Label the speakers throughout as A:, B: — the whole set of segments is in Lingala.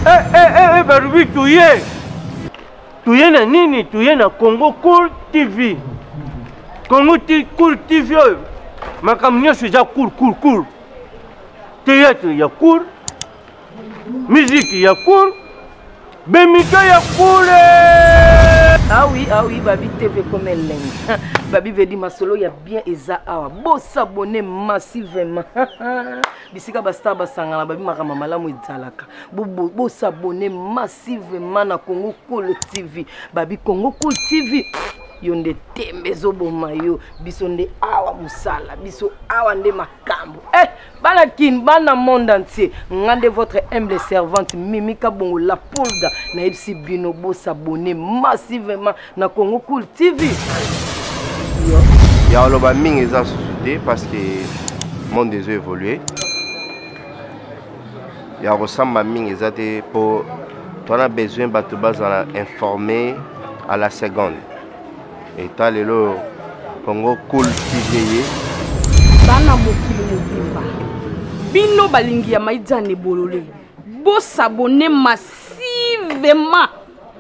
A: Eh, eh, eh, eh, balobi toye toye na nini toye na congo cool tv congo cool tv oyo makambo nyonso eza cool cool cool théâtre ya cool Musique ya cool, bemito ya cool.
B: Ah oui, ah oui, Babi TV comme elengi. Babi vedi masolo ya bien eza awa. Bo s'abonner massivement. Bisika ba star basangana babi makambo malamu ezalaka. Bo bo, bo s'abonner massivement na Congo Cool TV. Babi Congo Cool TV. Yo nde tembe ezoboma yo. Biso nde awa musala, biso awa nde makambo. Eh bana kin bana monde entier nga nde votre humble servante mimi kabongo la pulga nayebisi bino bosabone massivement na congo cool tv
C: ya oloba mingi eza susu te parce que monde ezo évolue ya kosamba mingi eza te mpo toana besoin bato bazala informé à la seconde Eta lelo Congo cool TV ye.
D: Bana mokili mobimba bino balingi ya maidjane bolole bosabone massivement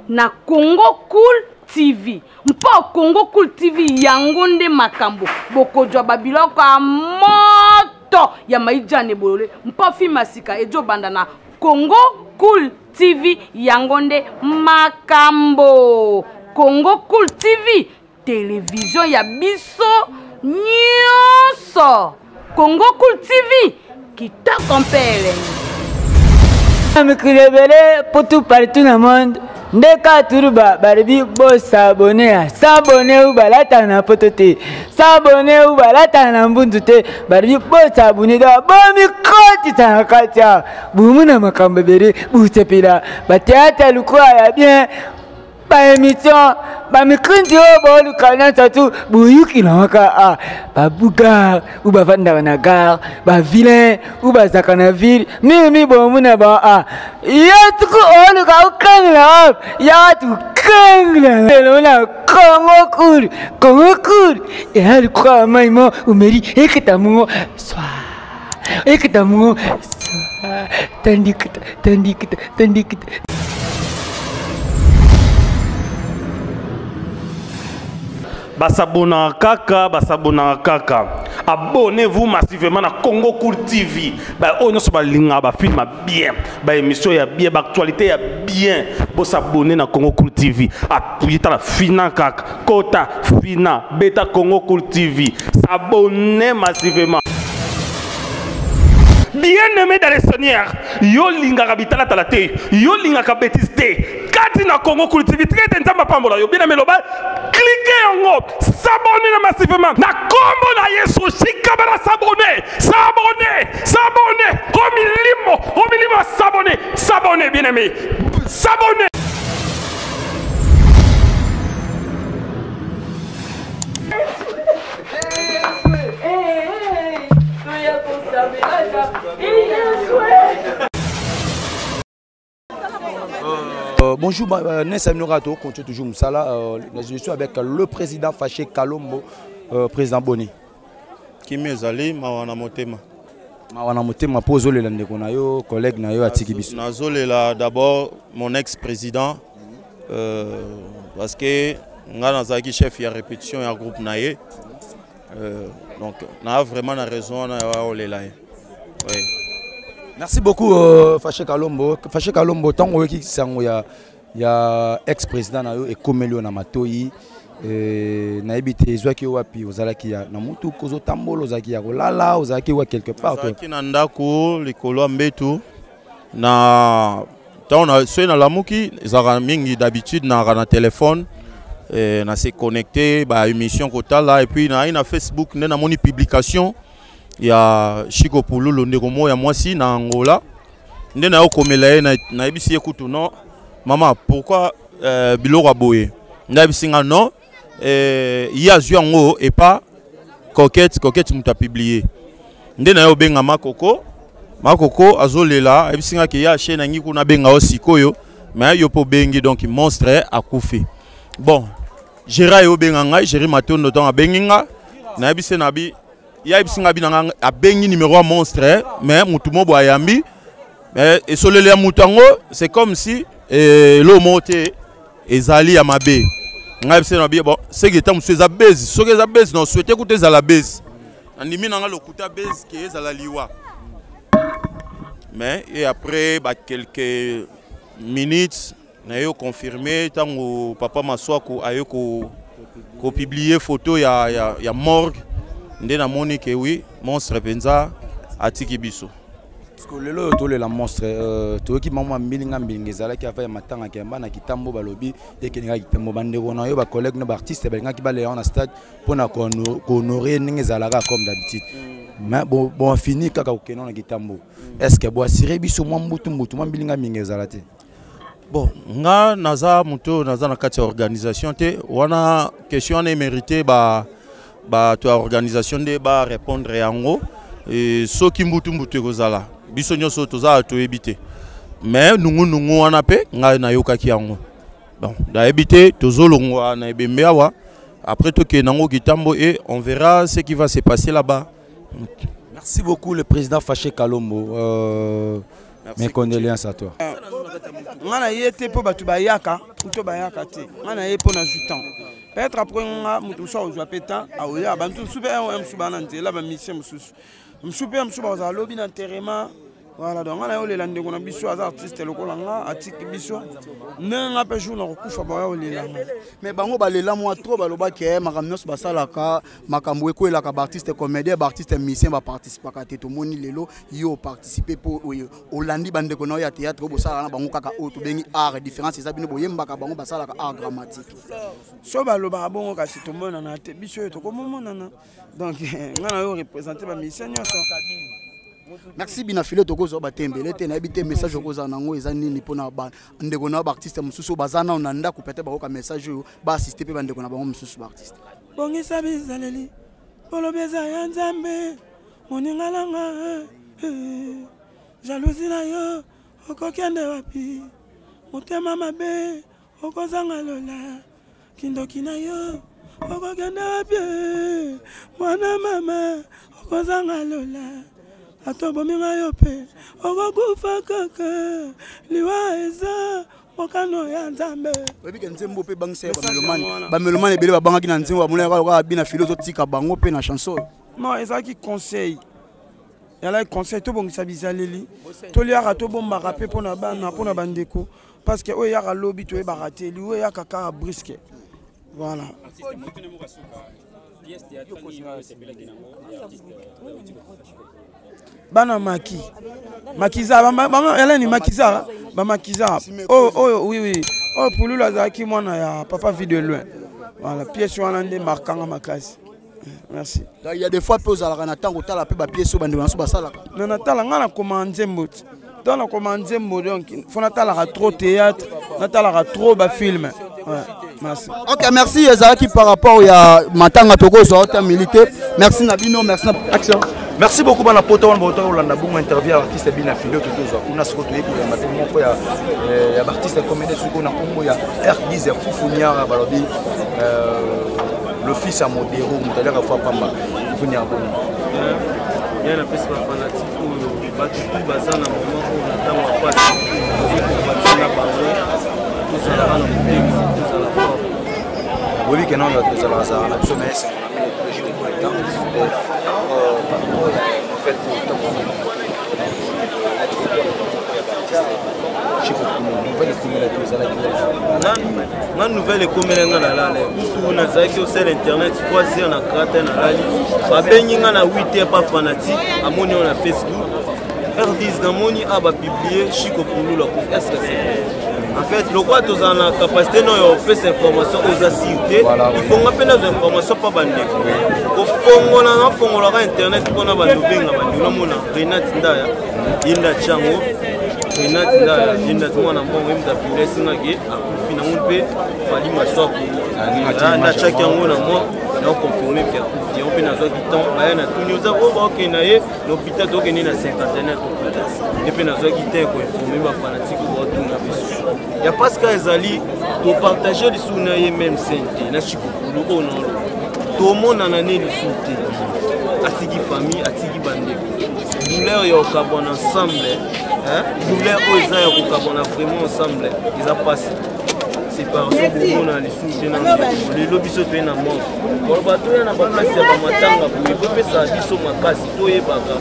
D: na Congo cool TV mpo Congo cool TV yango nde makambo bokozwa babiloko ya moto ya maidjane bolole mpo filme ya sika ejobanda na Congo cool TV yango nde makambo. Congo Cool TV television ya biso nyonso. Congo Cool TV kitoko mpe elengi.
E: Mikili ebele putu partout na monde nde kaka tuluba balobi bosabone ya sabone u balatana na poto te sabone u balatana na mbunzu te balobi bosabone da bomikotisa na kati awa bomona makambo ebele bosepela bateatre lokola ya bien baémission bamikindi oyo boluka nyonso tu boyuki nango kaka ah, babugar u bavandaka na gare bavilain u bazalaka na ville mingi bomona ba ah, yo tuku oluka okangela wapi yaka tukangela elona kongo kulu kongo kulu eya lokola mai mo omeli ekita mongo swa ekita mongo swa tandikita tandikita tandikita
F: Basabonaka kaka, basabonaka kaka. Abonnez-vous massivement na Congo Cool TV. Ba oyo nyonso balingaka ba film ya bien, ba émission ya bien, ba actualité ya bien. Bosabonner na Congo Cool TV. Appuyez tala fina kaka, kota fina, beta Congo Cool TV. S'abonner massivement. Bien-aimé dans le Seigneur, yo lingaka bitalatala te, yo lingaka bêtise te. Kati na Congo Cool TV, tika ete Nzambe apambola yo. Bien-aimé loba, cliquez yango, s'abonner na massivement. Na kombo na Yesu, shikabala s'abonner, s'abonner, s'abonner. Omilimo, omilimo s'abonner, s'abonner bien-aimé, s'abonner.
G: Bonjour, Nessa Minorato, continue toujours Moussala. Je suis avec le président Faché Kalombo, président Boni.
H: Kimi ezali mawa na motema.
G: Mawa na motema po ozolela ndeko na yo, collègue na yo atiki biso.
H: Nazolela d'abord mon ex-président parce que nga nazalaki chef ya répétition ya groupe na ye. Donc na vraiment na raison wana ya olela ye. Oui.
G: Merci beaucoup Faché Kalombo. Faché Kalombo, tango oyoki sango ya ex-président na yo ekomeli yo na matoyi. Nayebi te ezwaki yo wapi, ozalaki ya na mutuka ozotambola, ozalaki ya kolala, ozalaki wa quelque part?
H: Nazalaki na ndako likolo ya mbetu na ntango na soki nalamuki ezalaka mingi d'habitude nalaka na téléphone, na se connecté ba émission kotala et puis nayi na Facebook nde namoni publication ya Chico Pululu ndeko moko ya mwasi na Angola nde nayo komela ye, nayebisi ye kutu non mama pourquoi biloko ya boye, nayebisi nga non, ye azwi yango epa Coquette, Coquette moto apublie nde naye obenga Makoko, Makoko azolela ayebisi nga ke ye ache nangi kuna abenga yo sikoyo mais yo mpo obengi donc monstre akufi. Bon, Gérard obenga ngai, Géri Matondo ntango abengi nga. Nayebisi na bi ye ayebisi nga bi na nga abengi numéro ya monstre mais motu moko ayambi mais esoleli ya motu yango c'est comme si eh, eloko moko te ezali ya mabe. Ngai yebisi na bi bon seke ntango mosusu eza base, soki eza base na souhaite kuta ezala base, nandimi na nga lokuta base ke ezala liwa. Mais et après ba quelques minutes naye confirmer ntango papa Maswaku aye ko kopublier photo ya, ya, ya morgue, nde namoni ke oui, monstre mpenza atiki biso.
G: Parce que lelo oyo tolela monstre, toyoki mama mbilinga mbilinga ezalaki ava ya matanga kemba na kitambo, balobi ekendeka kitambo, bandeko na yo, bacollègue no baartiste balingaki balela na stade mpona kohonorer ndenge ezalaka comme d'habitude, mais bon, bon fini kaka kokende na kitambo. Est ce que boassurer biso mwa mbutu mbutu, mwa mbilinga mingi ezala te?
H: Bon, nga naza moto naza na kati ya organisation te. Wana question wana emérité ba bato ya organisation nde barépondre yango. E, soki mbutu mbutu ekozala, biso nyonso toza toyebi te, mais nungunungu wana mpe ngai nayokaki yango. Bon, nayebi te, tozolongwa na ebembe awa, après tokende yango kitambo et on verra ce qui va se passer là-bas.
G: Merci beaucoup le président Faché Kalombo. Mes condoléances à toi.
I: Nga na ye te mpo bato bayaka to bayaka te, nga na ye mpo nazwi temps. Peut-être après nga moto mosusu akozwa mpe temps aoya, bantu mosusu mpe mosusu baa na nzela, bamisie mosusu mosusu mpe mosusu bakozala lobi na enterrement. Voilà, donc nga na ye olela ndeko na biso, aza artiste lokola nga, atiki biso ndenge nga mpe jour na kokufa baya olela nga.
J: Mais bango balela mwa trop, balobaki makambo nyonso basalaka, makambo ekwelaka baartiste comédien, baartiste musicien baparticipaka te. Tomoni lelo yo oparticipe mpo oyo olandi bandeko na yo ya théâtre oyo bosalaka na bango kaka oyo tobengi art. Différence eza bino boyembaka, bango basalaka art dramatique.
I: So balobaka bongo, kasi tomonana te, biso oyo tokomomonana. Donc nga na yo représente bamusicien nyonso.
J: Merci bina file, tokozwa batembele te. Nayebi te message okozala nango eza nini mpona bandeko na yo baartiste mosusu oyo baza nano na ndako, peut-être bakoka message oyo baassiste mpe bandeko na bango mosusu baartiste.
I: Bongisa bizaleli, bolobi eza ya Nzambe, moninga nanga jalousie na yo okokende wapi? Motema mabe okozanga lola, kindoki na yo okokende wapi? Mwana mama okozanga lola, ata obomi ngai yo mpe okokufa kaka, liwa eza mokano ya Nzambe.
J: Oyebi ke nzembo mpe ebangisa ya bamelomane, bamelomane ebele babangaki na nzembo, bamonaki kaka bina filo ozotika bango mpe na chanson oyo.
I: Non, ezalaki conseil, ezalaki conseil, tobongisa bizaleli, toliaka, tobombaka mpe mpo na bana, mpo na bandeko, parce que oyo eyaka lobi toyebaka te, liwa eyaka kaka brusque. Voilà. Bana maki makiza eleni makiza bamakiza oyo oyo, oui oui, oyo pululu azalaki mwana ya papa vie de loin. Voilà, pièce wana nde markanga makasi. Merci.
J: Donc, il y a des fois mpe ozalaka na ntango otala mpe bapièce oyo bandeko na biso basalaka?
I: Na natala, ngai nakoma nzembo ti donc nakoma nzembo, donc fo natalaka trop théâtre, natalaka trop bafilm. Ouais, merci.
J: Ok, merci. Ezalaki par rapport ya matanga, tokozwa ota milité. Merci na bino, merci na
G: action. Merci beaucoup bana poto wana bota olanda bongo interview ya artiste bina filio. Tozwa kuna sikoyo toyebi koyamba te moko ya ya baartiste comédien sikoyo na nkombo ya R10 ya Fufu Niara, balobi le fils ya Modero, moto aliaka fwa pamba. Fufu Niara, boni?
A: Bien, napesi bafanatike oyo bato tu baza na moment oyo na ntango ya pasi, tozokompatisa na bango, tozalaka na motema, tozala fort.
G: Boyebi ke nano tozalaka zalaka na biso, mais esengo na mingi tous les jours de temps par rapport ya nouvelle oyo ntango nouvelle ekomelaki, ozalaki?
A: Nga nouvelle ekomela nga, nalala kutu, nazalaki osala internet 3 heures na krata, nalali, babengi nga na 8 heures pa fanatique amoni oyo na Facebook R10, namoni a bapublie Chiko Pululu akufi. Est ce que c'est vrai? En fait, lokola tozala na capacité no ya opesa information oza sur te, il faut nga mpe nazwa information mpa bandeko kofongola, nafongolaka internet mpona bando benga bandeko, namona Renate Ndaya yinda tiango, Renate Ndaya yinda ti mwana mbongo ye moto apublie esingaki akufi nango, mpe Fali Maswaku natiaki yango na mwa naoconfirme mpe akufi yango, mpe nazwaki temps baya na tuni oza oyo baokende na ye na hôpital, tokende na cinquantenaire hôpital nde mpe nazwaki temps koinforme bafanatike baotuna biso ya paska ezali topartage lisusu na ye même scène te na Chikokulu oyo naoloba.
K: Tomonana ne lisusu te. Atiki famille, atiki bandeko. Douleur ya kokabwana ensemble, hein? Douleur oyo eza ya kokabwana vraiment ensemble, eza pasi. Séparation bomona lisusu te na lelo biso toye na mort. Koloba toya na baplace ya bamatanga boye bopesa biso makasi toyebaka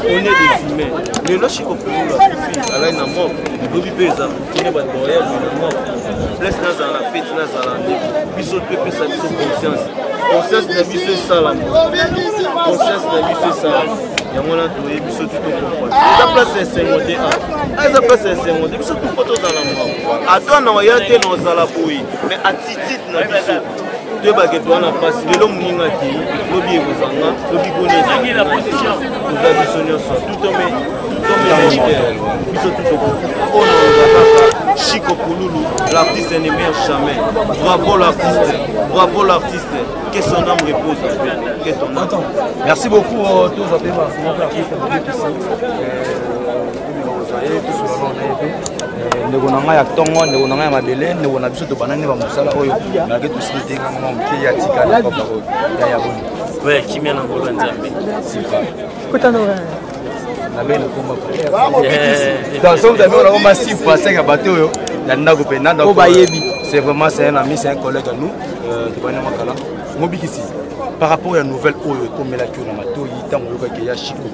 K: on est des humains. Lelo Chico Pululu akufi alai na mort, lobi mpe eza fine bato baoya boye na mort. Place nazala na fete nazala ndeko biso topesa biso conscience, conscience na biso esalama, conscience na biso esalama. Yango wana toye biso tu tocomprendre eza place ya esengo te, a eza place ya esengo te. Biso tufo tozala mawa, ata na oya te na ozala boye, mais attitude na biso toyebake toza na mpasi. Lelo moninga akei, lobi ekozanga, lobi koni ezanga, toza biso nyonso tout homme, tout homme est mortel, biso tout tokokufa. Oyo na oza kaka Chico Pululu, l'artiste ne meurt jamais. Bravo l'artiste, bravo l'artiste, que son âme repose en paix, que ton âme.
G: Attends. Merci beaucoup euh, tous ape ba artiste mobikisi ndeko na ngai ya ntongo, ndeko na ngai ya mabele, ndeko na biso tobandani bamosala oyo malgré tosili te ngai mwa moke ya tika na kopa oyo ya ya boni.
L: Ouais, kimia na ngolu ya Nzambe.
G: Nabe na komba donc soki ozali ona komba 6 fois 5 ya bato oyo ya ndako mpe na ndako
E: bayebi.
G: C'est vraiment, c'est un ami, c'est un collègue à nous, tobandi makala mobikisi par rapport ya nouvelle oyo ekomelaki oyo na matoi ntango oyokaki ya Chiko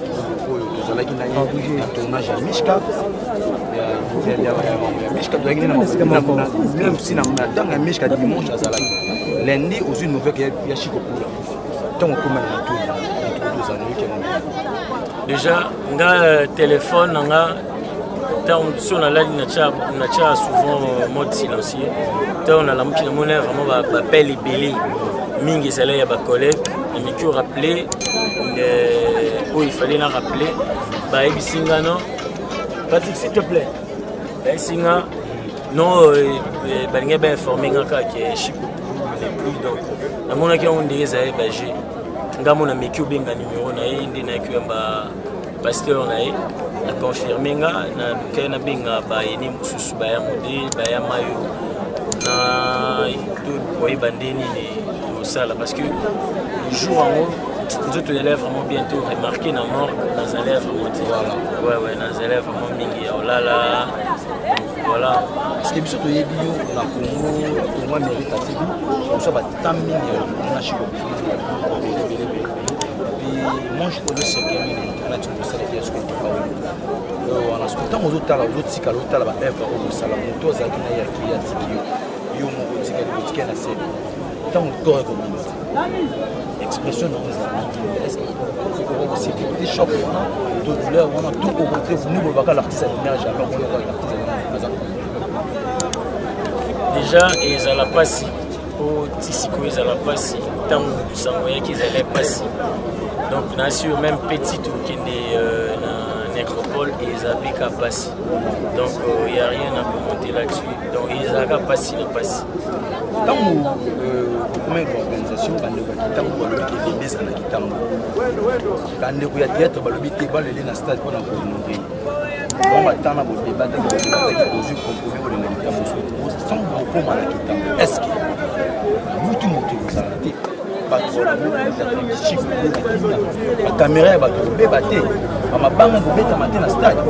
G: oyo tozalaki na ye na tournage ya Mishka, ya Mishka tozalaki même si na ntango ya Mishka dimanche azalaki, lundi ozwi nouvelle ya Chiko Pula, ntango okoma na matoi tozala oyoki yango?
L: Déjà nga téléphone na nga ntango so nalali natya souvent mode silencieux. Ntango nalamuki namoni vraiment baappel ebele mingi ezali ya bacollègue. Namiki orappele oyo ifale na rappele, bayebisi nga non, Patrick, s'il te plaît, bayebisi nga non, balingi bainforme nga kaka ke Chiko n'est plus. Donc namonaki yango ndenge ezali baje nga mo nameki obenga numero na ye nde nayaki oyamba pasteur na ye aconfirme nga. Nalukai nabenga bayeni mosusu baya mode baya mayo na koyeba nde nini tosala, parce que jour yango nzoto ezalaki vraiment bientôt remarqué na morgue, nazalaki vraiment te. Ouais, ouais, nazalaki vraiment mingi ya olala, donc voilà.
G: Parce que biso toyebi yo na Congo, Congo Amérique TV, biso bata mingi ya na Chiko ebelebele. Puis moi je connais ce que mingi na ti kosala ya soki ekipa oyo wana. Soki ntango ozotala, ozotikala otala baevre oyo osala, moto azalaki na ye akei, atiki yo, yo moko otikali, otikali na se. Ntango corps ekobima, expression nango ezala, est ce que okosupporte choc wana to douleur wana, to au contraire ni bolobaka l'artiste ne meurt jamais, omonaka l'artiste aza?
L: Déjà ezala mpasi po ti sikoyo ezala mpasi. Ntango sango eyaki ezala mpasi, donc na sur même petit tokende na nécropole eza mpe ka mpasi. Donc euh, y a rien à commenter là-dessus, donc ezalaka mpasi na mpasi.
G: Ntango okomaki baorganisation, bandeko ya Kitambo balobi ke bebe ezala na Kitambo, bandeko ya théâtre balobi te balele na stade mpona kohonore bango, batana bodebataki bodebataki, bozwi compromis kolela Kitambo. Ntango okóma na Kitambo, est ce que butu moto ekozala te, bato bakamera ya bato kobeba te, bamabanga kobetama te na stade?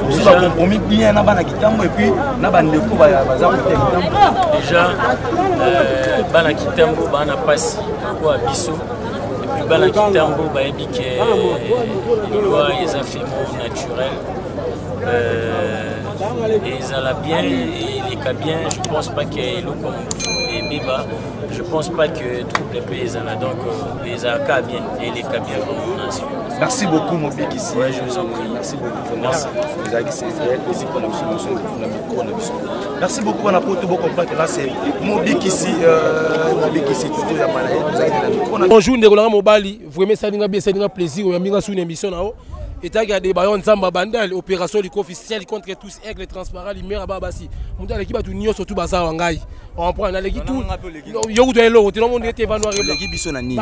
G: Ozwi bacompromis bien na bana Kitambo et puis na bandeko baza kote ya Kitambo?
L: Déjà bana Kitambo baa na mpasi lokola biso, et puis bana Kitambo bayebi ke liwa eza fait mot naturel. Ezala bien, eleka bien, je pense pas ke eloko ebeba, je pense pas que trouble mpe ezala. Donc ezalaka bien, eleka bien vraiment na sûr.
G: Merci beaucoup Mobikisi.
L: Ouais, je vous en prie.
G: Merci beaucoup vraiment. Ezalaki, c'est réel plaisir mpona biso nyonso na micro na biso. Merci beaucoup wana po to bocomprendre que là c'est Mobikisi, Mobikisi tuto ya bana ye tozalaki na micro na
M: Bonjour ndeko nanga mobali, vraiment esalinga bien, esalinga plaisir oyambi nga sur une émission na yo etaki ya débat yo Nzambe Bandal, opération liko officiel contre tous, aigle transparent, lumière ba basi, moto aleki bato nyonso tu baza wa ngai comprendre, naleki tout yo kutu eloko te nomo ndete vanoir.
G: Oleki biso na nini?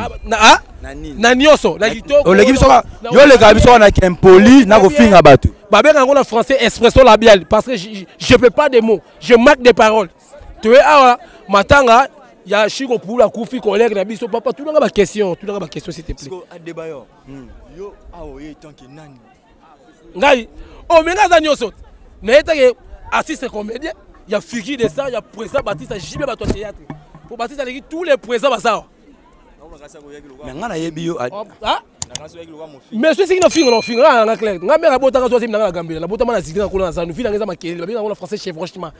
M: Na nyonso, na kitoko.
G: Oleki biso, yo olekaka biso wana kempoli na kofinga bato.
M: Babenga yango na français expression labiale, parce que je peux pas de mots, je manque de paroles. Toye awa matanga. Ya Chico Pululu akufi, collègue na biso. Papa, tunanga ba question, tunanga ba question s'il te plaît.
N: Adebayor, yo awa oye tant que nani?
M: Ngai, oh mais ngai aza nyonso. Na ye take artiste comédien, ya figure de ça, ya président Baptiste JB bato ya théâtre. Po Baptiste aleki tous les présidents baza awa.
G: Mais ngai nayebi yo.
M: Ah? Mais soki soki nafinga nafinga nga nanga clair, nga mère abotaka so azemi nanga na gambela, nabotama na zigina kuna na zanu vi nanga eza makelele, babenga yango na français chevrochement.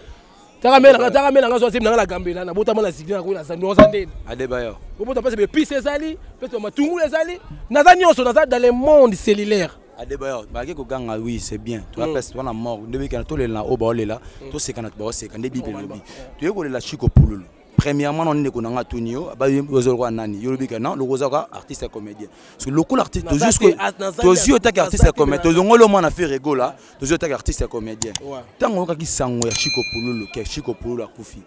M: Taka mère nanga, taka mère nanga so azemi nanga na gambela, nabotama na zigina kuna na zanu, oza ndeni
G: Adebayor.
M: Obota mpasi bepise ezali mpesi matungulu ezali, naza nyonso, naza dans le monde cellulaire.
G: Adebayor, bake koganga, oui, c'est bien. Toapesi wana mort nde bekana tolela na oyo baolela, toseka na baoseka nde Bible elobi. Toye kolela Chiko Pululu. Premièrement, nano ndeko na nga atuni yo, oza lokola nani? Yo olobi ke non, lokola oza kaka artiste ya comédien. Parce que lokola artiste, tozwi otaki artiste ya comédien, tozongoli yo mwana Ferre Gola, tozwi otaki artiste ya comédien. Ntango oyokaki sango ya Chiko Pululu ke Chiko Pululu akufi,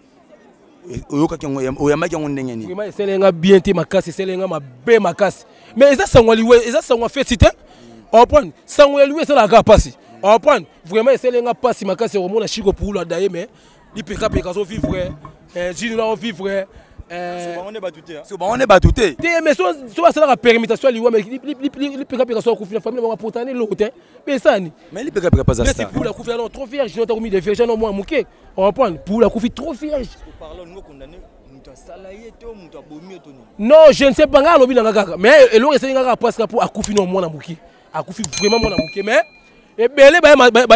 G: oyokaki yango, oyambaki yango ndenge nini?
M: Vraiment esali nga bien te makasi, esali nga mabe makasi. Mais eza sango ya liwa, eza sango ya feti te. Comprendre? Sango ya liwa esalaka kaka mpasi. Comprendre? Vraiment esali nga mpasi makasi ya komona Chiko Pululu adaye, mais lipekapeka azovivre, jino na ovivre.
N: Bango nde bato te.
G: So bango nde bato te.
M: Te, mais so basalaka permutation ya liwa, mais lipekapeka so akufi na famille bango apotani eloko te, mais esani.
G: Mais lipekapeka paza
M: star. Pululu akufi alors trop vierge, jino takomi de vierge no mwa moke. Comprendre? Pululu akufi trop vierge. Non, je ne sais pas, nga alobi nanga kaka, mais eloko esali nga kaka presque po akufi no mwana moke, akufi vraiment mwana moke. Mais ebele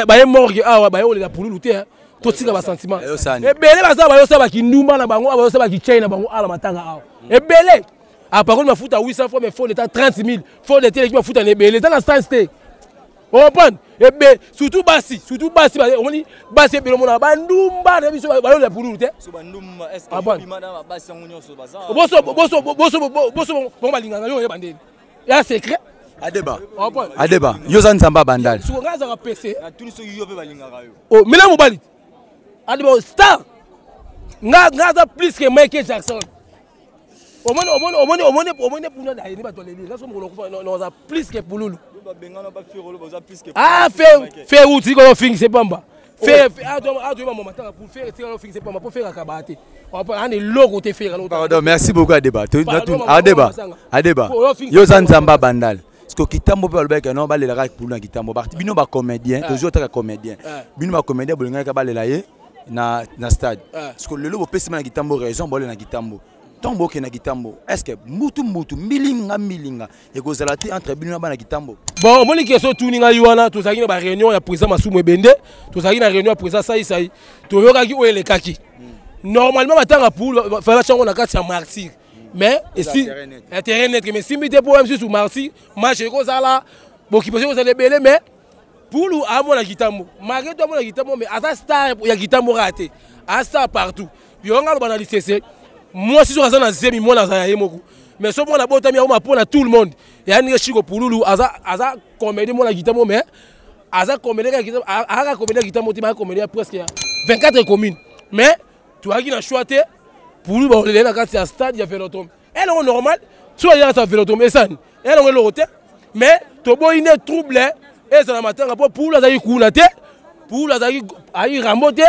M: baye morgue awa, baye olela Pululu te, totika basentiment. Ebele baza bayosala bakindumba na bango, bayosala bakichai na bango ala matanga awa. Ebele apakoli mafuta 800 fois, mais fond d'état 30 000, fond d'état eleki mafuta na ebele, eza na sens te. Comprendre? Ebe surtout basi, surtout basi, omoni basi ebele omona bandumba na biso bayolela Pululu te. Boso boso boso boso bango balingaka yo, oyeba ndeni ya secret.
G: Adeba, Adeba, yo oza nzambe ya Bandal.
M: Suko ngai azalaka pc. Oh, mela mobali Adeba star, nga nga aza plus que Michael Jackson. Omoni, omoni, omoni, omoni, omoni puna na yeni bato aleli nga so mokolo kufa naza plus que Pululu. Ah, fe fe uti ko fingise pamba, fe atoyeba mama tanga pour faire tika fingise pamba po faire akaba te ana eloko te faire.
G: Pardon, merci beaucoup Adeba. Adeba, Adeba, yo oza nzambe ya Bandal. Parce que kitambo mpe balobaki non, balelaka Pululu na kitambo. Bino bacomédien, tozwi otaka comédien, bino bacomédien bolingaki balela ye na stade. Parce que lelo bopesima na kitambo raison, bolela na kitambo. Ntango bokende na kitambo, est ce que mbutu mbutu mbilinga mbilinga ekozala te entre bino na bana kitambo?
M: Bon, omoni question otuni ngai wana, tozalaki na baréunion ya président Masumu Ebende, tozalaki na réunion ya président Saisai, toyokaki oyo elekaki. Normalement batanga Pululu fala tiango na kati ya martyr, mais esi ya terrain net, mais simbi te po msusu martyr match ekozala bokiposi ekozala ebele. Mais Pulu amona kitambo, malgré tout amona kitambo, mais aza star ya kitambo kaka te, aza star partout. Yo nga aloba na lisese, mwasi soki aza na zemi, mwana aza ya ye moko, mais so mwana abotami akoma mpona tout le monde. Ya ndenge Chiko Pululu aza, aza comédie mwana kitambo, mais aza comédie kaka, comédie ya kitambo te, mais aza comédie ya presque ya 24 communes. Mais toyaki na choix te, Pululu baolele na kati ya stade ya Vélodrome, elongo normal. So ayaka ta Vélodrome esani elongo eloko te, mais toboyi nde trouble ezala matanga mpo Pululu azalaki kuna te, Pululu azalaki ayi Rambo te,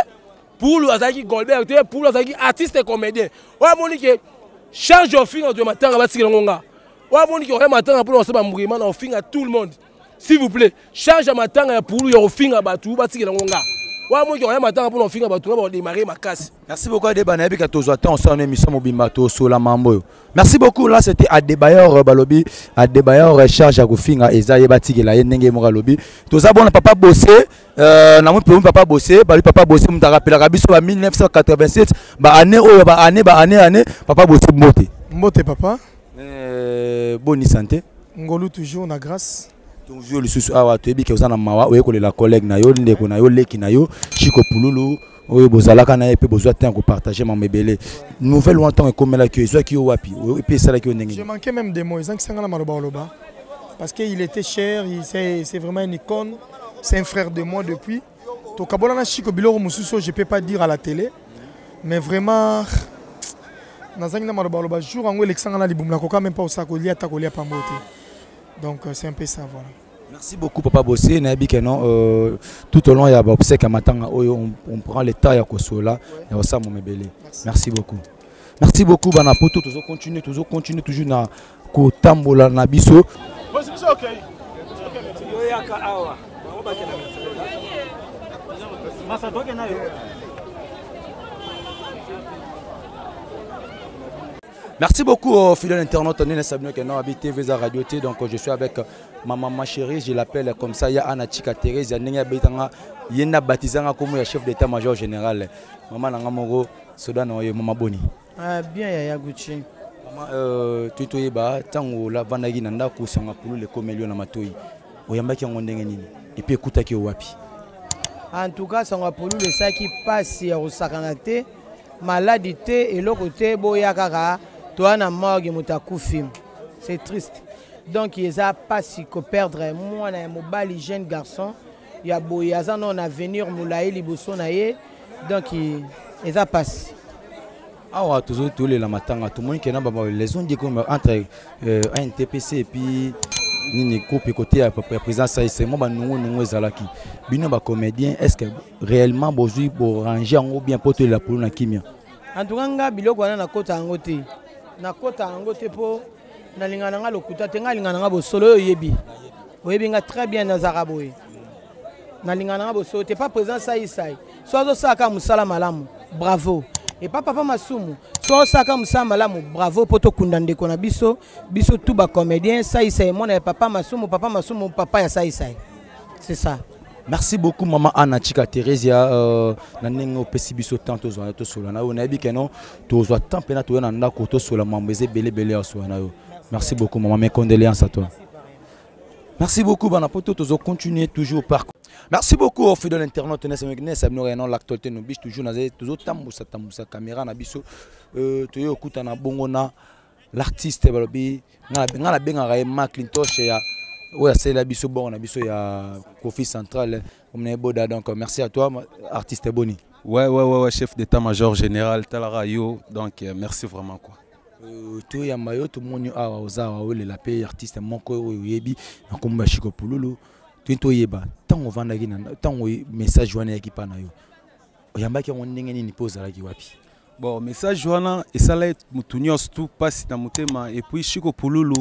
M: Pulu azalaki Goldberg te, Pulu azalaki artiste comédien. Oyo amoni ke charge ofinga to matanga batikela ngo nga. Oyo amoni ke oya matanga mpona kosala bambrima na ofinga tout le monde. S'il vous plaît, charge ya matanga ya Pulu ya kofinga bato batikela ngo nga. Oyo amoni ke oya matanga mpona kofinga bato nga bakodemare makasi.
G: Merci beaucoup Adeba, nayebi ka tozwa temps osala na émission mobimba tosola mambo oyo. Merci beaucoup, là c'était Adebayor balobi, Adebayor charge ya kofinga eza ye batikela ye ndenge moko alobi. Toza bona papa Bossé, namoni mpe papa Bossé, balobi papa Bossé moto arapelaka biso ba 1987, ba année oyo, ba année, ba année, année. Papa Bossé, mbote.
O: Mbote papa.
G: Boni santé?
O: Ngolu toujours na grâce.
G: Toujours lisusu awa toyebi ke oza na mawa, oye kolela collègue na yo, ndeko na yo, leki na yo Chiko Pululu oyo bozalaka na ye mpe bozwa temps kopartage mambo ebele. Nouvelle wana ntango ekomelaki yo, ezwaki yo wapi mpe esalaki yo ndenge?
O: Je manquais même des mots, ezangisanga na maloba oloba, parce que il était cher, c'est vraiment une icône, c'est un frère de moi depuis tokabola na Chiko biloko mosusu je peux pas dire à la télé, mais vraiment nazangi na maloba oloba. Jour yango elekisanga na libumu, nakoka même pas osala kolia, ata kolia pambo te. Donc c'est un peu ça, voilà.
G: Merci beaucoup papa Bossé, nayebi ke non, tout au long ya baobsèque ya matanga oyo on prend le temps ya kosola ya kosala momebele. Merci beaucoup. Merci beaucoup bana poto, tozo continuer, tozo continuer toujours na kotambola na biso. Merci beaucoup aux fidèles internautes. Nene Sabino Keno, Abi TV za Radio T. Donc je suis avec ma maman chérie, je l'appelle comme ça, ya Anna Chika Thérèse, ya Ndenge Betanga, yenda baptisanga comme ya chef d'état-major général. Maman nanga moko soda na yo maman boni.
I: Ah bien yaya Gucci.
G: Maman euh tuto yeba tango la vandaki na ndako sanga pulu le komelio na matoi. Oyambaki yango ndenge nini? Et puis ekutaki wapi?
I: En tout cas sango pulu le saki pasi ya kosakana te. Maladi te eloko te boya kaka toa na morgue moto akufi. C'est triste. Donc eza pasi ko perdre mwana ya mobali jeune garçon ya boye aza na avenir molayi liboso na ye donc eza pasi.
G: Awa tozo tolela matanga tomoni ke na ba les on dit comme entre euh, ANTPC et puis nini groupe côté ya président sai c'est moi ba nungu nungu ezalaki bino ba comédien est-ce que réellement bozui bo ranger yango bien po tolela polo na kimia?
I: En tout cas nga biloko wana nakota yango te, nakota yango te po nalinga na nga lokuta te, nga alinga na nga bosolo oyo oyebi, oyebi nga très bien nazaka boye, nalinga na nga bosolo te. Pa président sai sai so azosala kaka mosala malamu, bravo. Et pa papa Masumu so azosala kaka mosala malamu, bravo, po tokunda ndeko na biso, biso tout ba comédien. Sai sai mwana ya papa Masumu, papa Masumu papa ya sai sai, c'est ça.
G: Merci beaucoup maman Anna Chika Theresia euh, na ndenge opesi biso temps tozwa tosola na yo, nayebi ke non tozwa temps mpena toya na ndako tosola mambo eza ebele ebele ya sola na yo. Merci beaucoup maman, mes condoléances à toi. Merci beaucoup bana poto, tozo continuer toujours par. Merci beaucoup au fidèle internaute Ness Abno l'actualité nous biche toujours na tozo tambusa tambusa caméra na biso euh toyo okuta na bongo na l'artiste balobi nga na bengaka ye Macintosh ya oyo asalela biso bongo na biso ya Kofi Central omna boda. Donc merci à toi artiste Boni.
F: Ouais ouais ouais, ouais chef d'état-major général Talara yo, donc merci vraiment quoi.
G: To ya mayo to moni awa oza awa olela pe artiste moko oyo oyebi na kombo ya Chico Pululu. To to yeba tango vandaki na tango message wana yaki pa na yo. Oyambaki yango ndenge nini po ozalaki wapi?
F: Bon, message wana esala mutu nyonso tu pasi na motema. Et puis Chico Pululu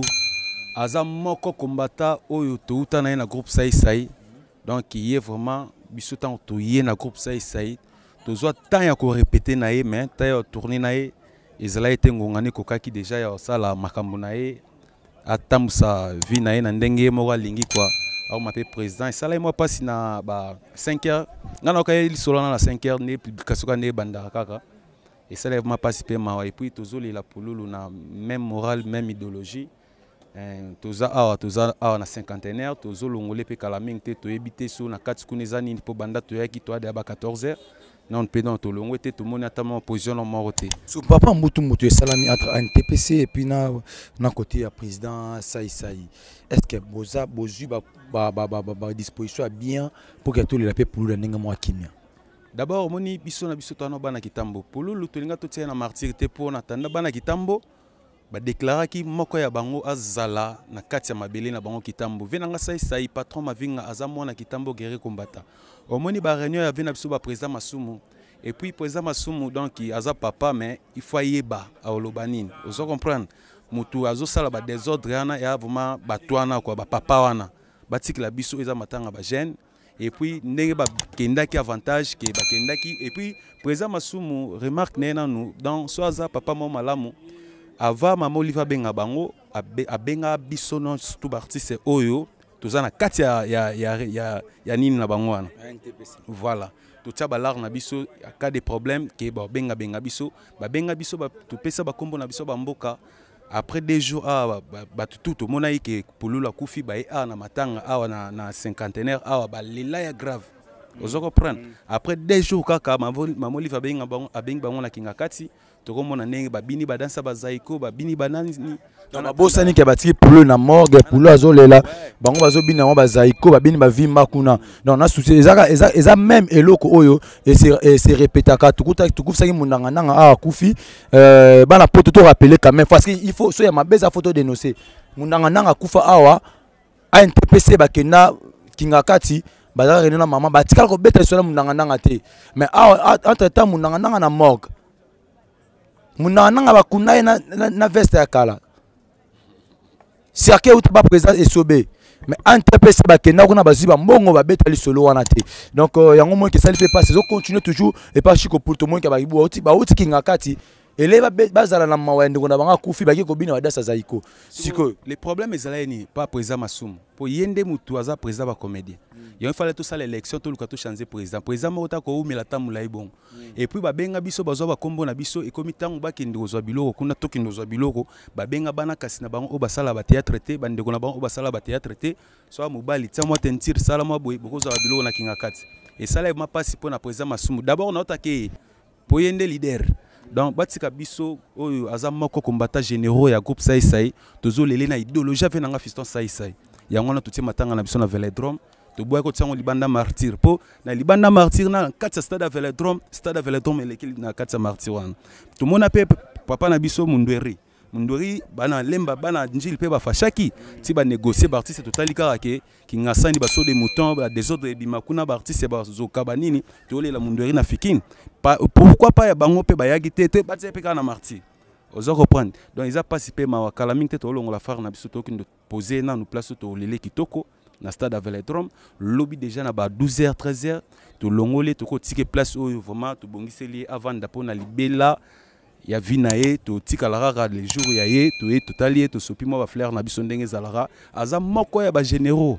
F: aza moko combattant oyo touta na ye na groupe Sai Sai. Donc il est vraiment biso tango toye na groupe Sai Sai, tozwa temps ya ko répéter na ye, mais temps ya tourner na ye ezalaki te, ngonga ne kokaki déjà ya kosala makambo na ye, atambusa vie na ye na ndenge ye moko alingi quoi. Akoma mpe président, esalaki mwa mpasi na ba 5 heures nga nayoka ye lisolo wana na 5 heures nde publication kaka nde ebandaka kaka, esalaki mwa mpasi mpe mawa. Et puis tozolela Pululu na même morale, même idéologie. Toza awa, toza awa na cinquantenaire, tozolongole mpe kala mingi te, toyebi te so na kati kuna eza nini, mpo banda toyaki toada ya ba 14 heures non mpe non tolongwe te, tomoni ata mwa position na moko te.
G: So papa mbutu mutu esalami entre ANTPC et puis na na côté ya président Sai Sai, est-ce que boza bozui ba ba ba ba, ba, ba disposition ya bien pour que tolela mpe Pululu na ndenge mwa kimia?
F: D'abord omoni biso na biso towana bana Kitambo, Pululu tolinga totia na martyr te, mpo na tanda bana Kitambo badeklaraki moko ya bango azala na kati ya mabele na bango Kitambo. Ve nanga Sai Sai patron Mavinga aza mwana Kitambo guerrier combattant. Omoni ba réunion ya ve na biso ba président Masumu. Et puis président Masumu donc aza papa, mais il faut ayeba aoloba nini. Ozo comprendre? Mutu azosala ba désordre wana ya vraiment bato wana quoi, ba papa wana. Batikela biso eza matanga ba jeune. Et puis ndenge bakendaki avantage ke bakendaki. Et puis président Masumu remarque na ye nanu dans so aza papa mo malamu avant mama Olive abenga bango, abenga biso non surtout ba artiste oyo toza na kati ya, ya, ya, ya, ya nini na bango wana. Voilà, totia ba lar na biso ya cas de problème ke ba benga benga biso, ba benga biso ba topesa ba kombo na biso ba mboka. Après 2 jours awa bato tout tomonaki ke Pululu akufi, baye awa na matanga awa na cinquantenaire awa balela ya grave. Ozo comprendre? Après 2 jours kaka mama Olive abengi bango, abengi bango na kinga kati, tokomona ndenge babini badansa bazaiko, babini banani.
G: Donc, babosani ke batiki Pululu na morgue, Pululu azolela, bango bazobina yango bazaiko, babini bavimba kuna. Donc na souci ezaka eza, eza même eloko oyo et se, et se répétaka, tukuta tukufisaki munanga nanga awa akufi. Bana poto to rappeler quand même parce que il faut so ya mabeza photo dénoncer. Munanga nanga kufa awa ANTPC bakenda kingakati bazalaka réunion na maman batikala kobeta lisolo ya munanga nanga te. Mais awa entre temps munanga nanga na morgue. Munaka nanga bakunda ye na, na, na veste ya kala. Cercueil uta ba président esobe. Mais entreprise bakenda kuna bazwi ba mbongo babeta lisolo wana te. Donc euh, yango moki esali pe passe ezo continuer toujours et pas Chico pour tout monde ba bauti bauti kingakati ele bazala na mawa ya ndeko na bango akufi bake kobina badasa zaiko
F: sikoyo le problème ezalaki nini pa président masumu mpo ye nde motu aza président bacomédien yango ifale tosala élection toluka tochange président président moko ta koumela ata molai bongo et puis babenga biso bazwa bakombo na biso ekomi ntango bakende kozwa biloko kuna tokende kozwa biloko babenga bana kasi na bango oyo basala bateatre te bandeko na bango oyo basala bateatre te soa mobali tia mwa tentire sala mwa boye bokozwa biloko na kinga kati esala ma mpasi mpo na président masumu d'abord naotake ye mpo ye nde leader donc batika biso oyo aza moko combattant généraux ya groupe saisai tozolele na idéologie ave nanga fiston saisai yango wana totie matanga na biso na velodrome toboyaki kotia yango libanda martyr mpo na libanda martyr na kati ya stade ya velodrome stade ya velodrome eleki na kati ya martyr wana tomona mpe papa na biso mundweri mundweri bana lemba bana njili mpe bafashaki ti banegocie baartiste totali kaka ke kingasani baso de mouton ba desordre ebima kuna baartiste bazoka banini tolela mundweri na fikine pourquoi pas ya bango mpe bayaki te te batia mpe kaka na martyr oza comprendre donc eza mpasi mpe mawa kala mingi te tolongola phare na biso tokende pose nanu place oyo tolele kitoko na stade ya velodrome lobi déjà na ba 12h 13h tolongoli tokotike place oyo vraiment tobongiseli ye avanda mpo na libela ya vie na ye totikala kaka le jour ya ye toye totali ye tosopi mwa bafleur na biso ndenge ezalaka aza moko ya bagénéraux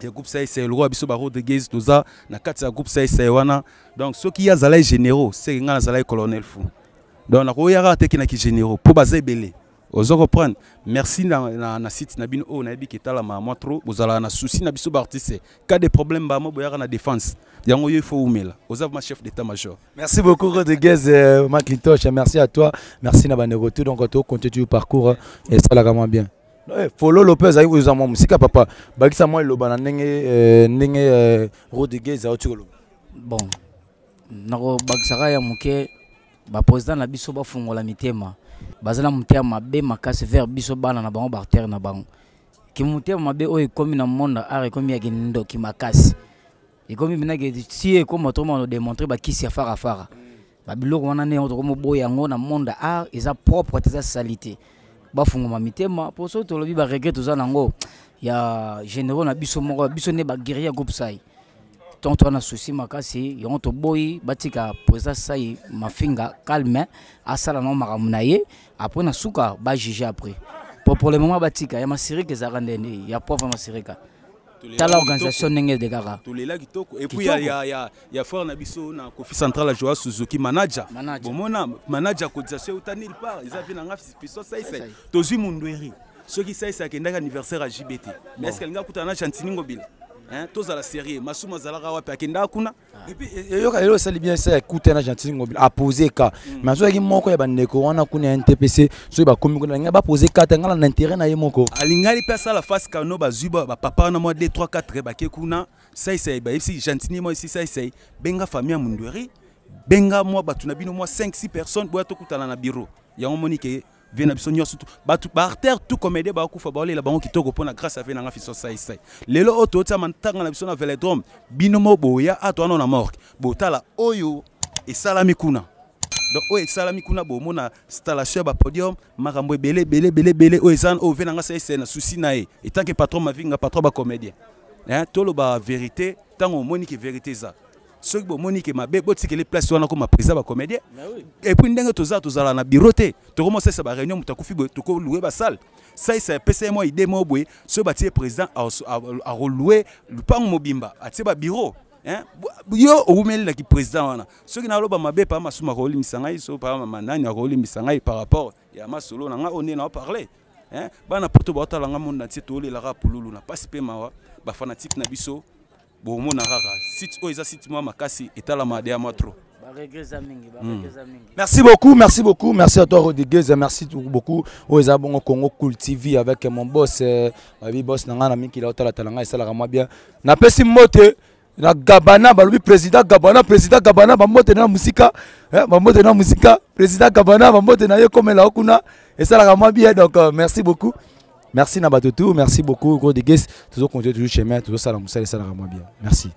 F: ya groupe saisai lokola biso ba rodriguez toza na kati ya groupe saisai wana donc soki ye azalaki généraux seke ngai nazalaki colonel fou donc nakoya kaka te kinaki généraux mpo baza ebele ozo comprendre merci na, na, na site na bino oyo nayebi ke etalama mwa trop bozalaka na souci na biso baartiste cas de problème bamo boyaka na défense yango yo il faut umela oza vraiment chef d'état major
G: Merci beaucoup Rodriguez euh, Macintosh, merci à toi, merci na bandeko tout donc to continue toujours parcours et ça la vraiment bien. Eh, Folo Lopez ayi oza mwa musika papa bakisa mwa liloba na ndenge euh, ndenge euh, Rodriguez auti koloba.
P: Bon nakobakisaka ya moke baprésident na biso bafungola mitema baza na motema mabe makasi vers biso bana na bango baartere na bango kimotema mabe oyo ekomi na monde art ekomi ya kindoki makasi ekomi mpena ke si ekoma tokoma no démontrer bakisi ya farafara babiloko wana nde yango tokomoboya yango na monde ya art eza propre te eza salite bafungoma mitema mpo soki tolobi baregret toza nango ya généraux na biso moko biso nde baguerrier ya groupe sai donc toza na souci makasi yango toboyi batika président sai mafinga calme asala nango makambo na ye après na suka bajuge après po pour le moment batika ya masirika ezalaka ndende ya pauvre masirika tala organisation ndenge elekaka
F: tolela kitoko et puis ya, ya, ya, ya frère na biso na kofi central ya joa suzuki manager bomona manager cotisation euta nulle part eza vie na nga piso saisai tozwi mundweri soki saisai akendaki anniversaire ya jb te mais est ce alingi akutana na gentini ngobila tozala sérieux masumu azalaka wapi akendaka kuna
G: ah. Et puis eyoka lelo esali bien sa ekuta na Gentiny Ngobila a poser cas. Mm. Mais azwaki moko ya bandeko wana kuna ya NTPC soki bakomi kuna ngai ba poser cas te ngai na intérêt na ye moko.
F: Alingaki mpe asala face kano bazwi ba papa wana mwa 2 3 4 bake kuna sai sai bayebisi Gentiny mwa esi sai sai benga famille ya Mundweri benga mwa bato na bino mwa 5 6 personnes boya tokutana na bureau yango moni ke vie na biso nyonso bato baartère tout comédien bakufa baolela bango kitoko mpo na grâce ave nanga fiso saisai lelo oyo totia matanga na biso na velodrome bino mo boya ato wana na morgue botala oyo esalami kuna donc oyo esalami kuna bomona installation ya bapodium makambo ebele ebele ebele ebele oyo eza oyo vie nanga saisai na souci na ye etant que patron mavinga patron bacomédien toloba vérité ntango omoni ke vérité eza soki bomoni ke mabe botikeli place wana koma président bacomédien epuis ndenge toza tozala na bureau te tokoma osalisa baréunion moto akufi boye tokoloue basale salisa epesa ye mwa idée moko boye soki batie président akoloue lupango mobimba atie babureau yo owumelelaki président wana soki naloba mabe pa masumu akolimbisa ngai so pa manani akolimbisa ngai par rapport ya masolo na ngai oyo nde naoparle bana poto baotala ngai monde entier tolelaka pululu na mpasi mpe mawa bafanatike na biso bomona kaka site oyo eza site mwa makasi etalama deya mwa trop
G: hmm. Merci beaucoup, merci beaucoup, merci à toi Rodriguez, merci beaucoup. Oh, eza bongo Congo Cool TV avec mon boss, euh, babi boss nanga na mikila otala talanga esalaka mwa bien. Na pesi mbote na Gabana balobi président Gabana, président Gabana ba mbote na musika, hein, ba mbote na musika, président Gabana ba mbote na ye komela kuna esalaka mwa bien donc euh, merci beaucoup. Merci na bato tout, merci beaucoup Rodriguez, toujours continuer toujours chemin, toujours sala musala esalaka mwa bien. Merci.